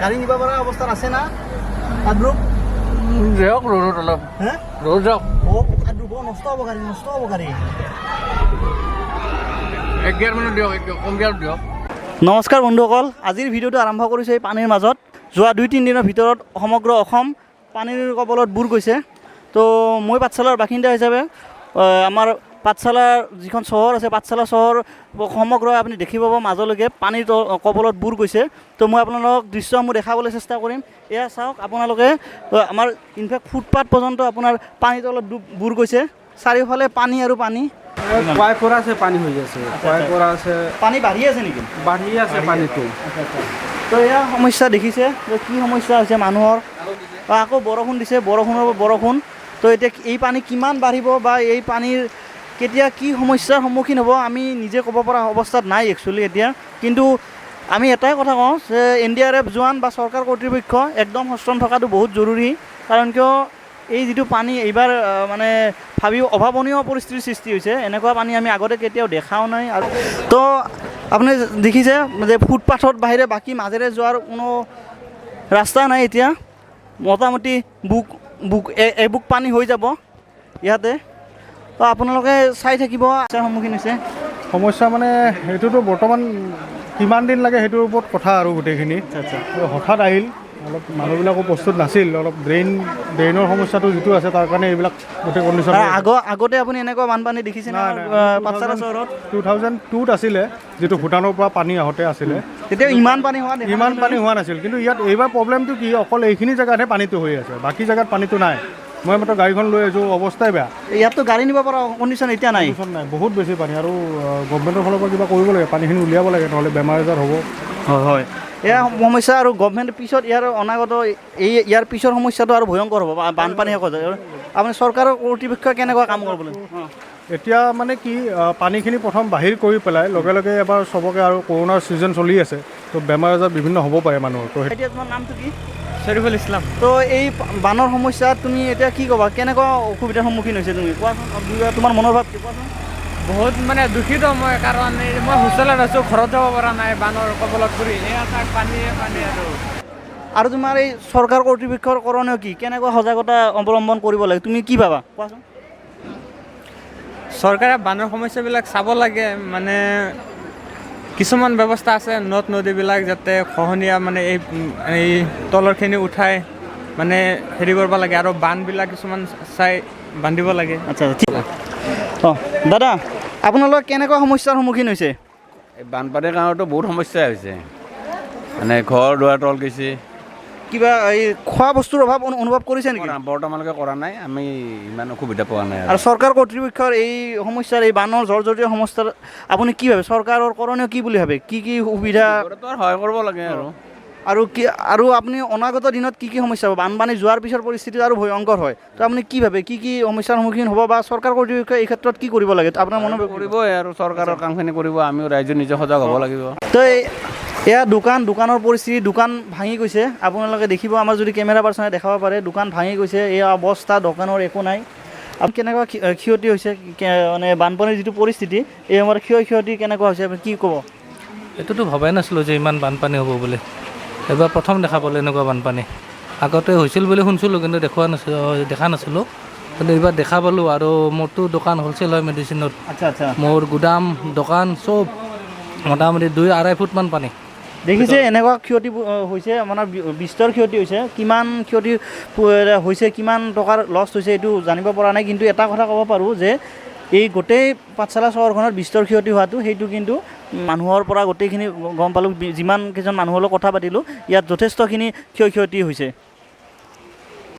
গাড়ী নিব পৰা অৱস্থাত আছে না আদ্ৰুপ? যাওক ৰ'দত অলপ। হে? ৰ'দ যাওক। অ' আদ্ৰুপ, অ' নষ্ট হ'ব গাড়ী, নষ্ট হ'ব গাড়ী। এক গিয়াৰ মানত দিয়ক, এক গিয়াৰ, কম গিয়াৰত দিয়ক। নমস্কাৰ বন্ধুসকল, আজিৰ ভিডিঅ'টো আৰম্ভ কৰিছোঁ এই পানীৰ মাজত। যোৱা 2-3 দিনৰ ভিতৰত সমগ্ৰ অসম পানীৰ কবলত বুৰ গৈছে। তো মই পাঠশালাৰ বাসিন্দা হিচাপে আমাৰ পাঠশালাৰ যিখন চহৰ আছে, পাঠশালা চহৰ সমগ্ৰ আপুনি দেখি পাব মাজলৈকে পানীৰ কবলত বুৰ গৈছে। তো মই আপোনালোকক দৃশ্যসমূহ দেখাবলৈ চেষ্টা কৰিম। এয়া চাওক আপোনালোকে, আমাৰ ইনফেক্ট ফুটপাথ পৰ্যন্ত আপোনাৰ পানীৰ তলত ডুব বুৰ গৈছে। চাৰিওফালে পানী আৰু পানী। কয় আছে, পানী হৈ আছে, কয় কৰা আছে। পানী বাঢ়ি আছে নেকি? বাঢ়ি আছে পানীটো। তো এয়া সমস্যা দেখিছে যে কি সমস্যা হৈছে মানুহৰ। আকৌ বৰষুণ দিছে, বৰষুণৰ বৰষুণ। তো এতিয়া এই পানী কিমান বাঢ়িব বা এই পানীৰ কেতিয়া কি সমস্যাৰ সন্মুখীন হ'ব, আমি নিজে ক'ব পৰা অৱস্থাত নাই একচুৱেলি এতিয়া। কিন্তু আমি এটাই কথা কওঁ যে এনডিআৰএফ জোৱান বা চৰকাৰ কৰ্তৃপক্ষ একদম সচেতন থকাটো বহুত জৰুৰী। কাৰণ কিয়, এই যিটো পানী এইবাৰ মানে ভাবি অভাৱনীয় পৰিস্থিতিৰ সৃষ্টি হৈছে। এনেকুৱা পানী আমি আগতে কেতিয়াও দেখাও নাই। আৰু তো আপুনি দেখিছে যে ফুটপাথত বাহিৰে বাকী মাজেৰে যোৱাৰ কোনো ৰাস্তা নাই। এতিয়া মোটামুটি বুক বুক এবুক পানী হৈ যাব ইয়াতে। তো আপোনালোকে চাই থাকিব সন্মুখীন হৈছে। সমস্যা মানে সেইটোতো বৰ্তমান কিমান দিন লাগে সেইটোৰ ওপৰত কথা আৰু গোটেইখিনি। আচ্ছা। হঠাৎ আহিল, অলপ মানুহবিলাকো প্ৰস্তুত নাছিল। অলপ ড্ৰেইনৰ সমস্যাটো যিটো আছে, তাৰ কাৰণে এইবিলাক গোটেই কণ্ডিশ্যন। আগতে আপুনি এনেকুৱা বানপানী দেখিছেনে পাঠশালা চহৰত? 2002ত আছিলে, যিটো ভূটানৰ পৰা পানী আহোঁতে আছিলে। তেতিয়া ইমান পানী হোৱা দেখা ইমান নাছিলো। পানী হোৱা নাছিল। কিন্তু ইয়াত এইবাৰ প্ৰব্লেমটো কি, অকল এইখিনি জেগাতহে পানীটো হৈ আছে, বাকী জেগাত পানীটো নাই। মই মাত্ৰ গাড়ীখন লৈ আহিছোঁ, অৱস্থাই বেয়া। ইয়াততো গাড়ী নিব পৰা কণ্ডিশ্যন এতিয়া নাই। কণ্ডিশ্যন নাই, বহুত বেছি পানী। আৰু গভমেণ্টৰ ফালৰ পৰা কিবা কৰিব লাগে, পানীখিনি উলিয়াব লাগে, নহ'লে বেমাৰ আজাৰ হ'ব। হয়, এয়া সমস্যা। আৰু গভমেণ্ট পিছত ইয়াৰ অনাগত এই ইয়াৰ পিছৰ সমস্যাটো আৰু ভয়ংকৰ হ'ব বানপানী শেষ হৈ যায়। আপুনি চৰকাৰৰ কৰ্তৃপক্ষই কেনেকুৱা কাম কৰিব লাগে? এতিয়া মানে কি, পানীখিনি প্ৰথম বাহিৰ কৰি পেলাই লগে লগে এবাৰ চবকে, আৰু কৰোণাৰ ছিজন চলি আছে, তো বেমাৰ আজাৰ বিভিন্ন হ'ব পাৰে মানুহৰ, তো এতিয়া তোমাৰ নামটো কি? শ্বৰীফুল ইছলাম। তো এই বানৰ সমস্যাত তুমি এতিয়া কি ক'বা? কেনেকুৱা অসুবিধাৰ সন্মুখীন হৈছে তুমি কোৱাচোন। তোমাৰ মনৰ ভাৱ কি কোৱাচোন। বহুত মানে দুখিত মই, কাৰণ এই মই হোষ্টেলত আছোঁ, ঘৰত যাব পৰা নাই বানৰ কবলত পৰি। এয়া চাওক, পানীয়ে পানী আৰু। আৰু তোমাৰ এই চৰকাৰ কৰ্তৃপক্ষৰ কৰণীয় কি, কেনেকুৱা সজাগতা অৱলম্বন কৰিব লাগে, তুমি কি ভাবা কোৱাচোন। চৰকাৰে বানৰ সমস্যাবিলাক চাব লাগে। মানে কিছুমান ব্যৱস্থা আছে, নদ নদীবিলাক যাতে খহনীয়া মানে এই তলৰখিনি উঠাই মানে হেৰি কৰিব লাগে আৰু বান্ধবিলাক কিছুমান চাই বান্ধিব লাগে। আচ্ছা, ঠিক। অঁ দাদা, আপোনালোক কেনেকুৱা সমস্যাৰ সন্মুখীন হৈছে? এই বানপানীৰ কাৰণেতো বহুত সমস্যা হৈছে, মানে ঘৰ দুৱাৰ তল গৈছে। কিবা এই খোৱা বস্তুৰ অভাৱ অনুভৱ কৰিছে নেকি? বৰ্তমানলৈকে কৰা নাই, আমি ইমান অসুবিধা পোৱা নাই। আৰু চৰকাৰ কৰ্তৃপক্ষৰ এই সমস্যাৰ, এই বানৰ জৰ্জৰিত সমস্যাৰ আপুনি কি ভাবে? চৰকাৰৰ কৰণীয় কি বুলি ভাবে? কি কি সুবিধা? আৰু সহায় কৰিব লাগে আৰু। আৰু কি, আৰু আপুনি অনাগত দিনত কি কি সমস্যা হ'ব? বানপানী যোৱাৰ পিছৰ পৰিস্থিতি আৰু ভয়ংকৰ হয়। তো আপুনি কি ভাবে, কি কি সমস্যাৰ সন্মুখীন হ'ব বা চৰকাৰ কৰ্তৃপক্ষই এই ক্ষেত্ৰত কি কৰিব লাগে আপোনাৰ মনত? কৰিবই আৰু, চৰকাৰৰ কামখিনি কৰিব, আমিও ৰাইজে নিজে সজাগ হ'ব লাগিব। তো এয়া দোকানৰ পৰিস্থিতি, দোকান ভাঙি গৈছে। আপোনালোকে দেখিব, আমাৰ যদি কেমেৰা পাৰ্চনে দেখাব পাৰে, দোকান ভাঙি গৈছে। এই অৱস্থা, দোকানৰ একো নাই। আপুনি কেনেকুৱা ক্ষতি হৈছে, মানে বানপানীৰ যিটো পৰিস্থিতি, এই সময়ত ক্ষতি কেনেকুৱা হৈছে, আপুনি কি ক'ব? এইটোতো ভবাই নাছিলোঁ যে ইমান বানপানী হ'ব বুলি। এইবাৰ প্ৰথম দেখা পালোঁ এনেকুৱা বানপানী। আগতে হৈছিল বুলি শুনিছিলোঁ, কিন্তু দেখুওৱা নাছিলোঁ, দেখা নাছিলোঁ। কিন্তু এইবাৰ দেখা পালোঁ। আৰু মোৰতো দোকান হ'লচেল হয় মেডিচিনৰ। আচ্ছা আচ্ছা মোৰ গুদাম, দোকান চব মোটামুটি 2-2.5 ফুটমান পানী। দেখিছে, এনেকুৱা ক্ষতি হৈছে, মানে বিস্তৰ ক্ষতি হৈছে। কিমান ক্ষতি হৈছে, কিমান টকাৰ লছ হৈছে, এইটো জানিব পৰা নাই। কিন্তু এটা কথা ক'ব পাৰোঁ যে এই গোটেই পাঠশালা চহৰখনত বিস্তৰ ক্ষতি হোৱাটো সেইটো কিন্তু মানুহৰ পৰা গোটেইখিনি গম পালোঁ। যিমান কেইজন মানুহৰ লগত কথা পাতিলোঁ, ইয়াত যথেষ্টখিনি ক্ষয় ক্ষতি হৈছে।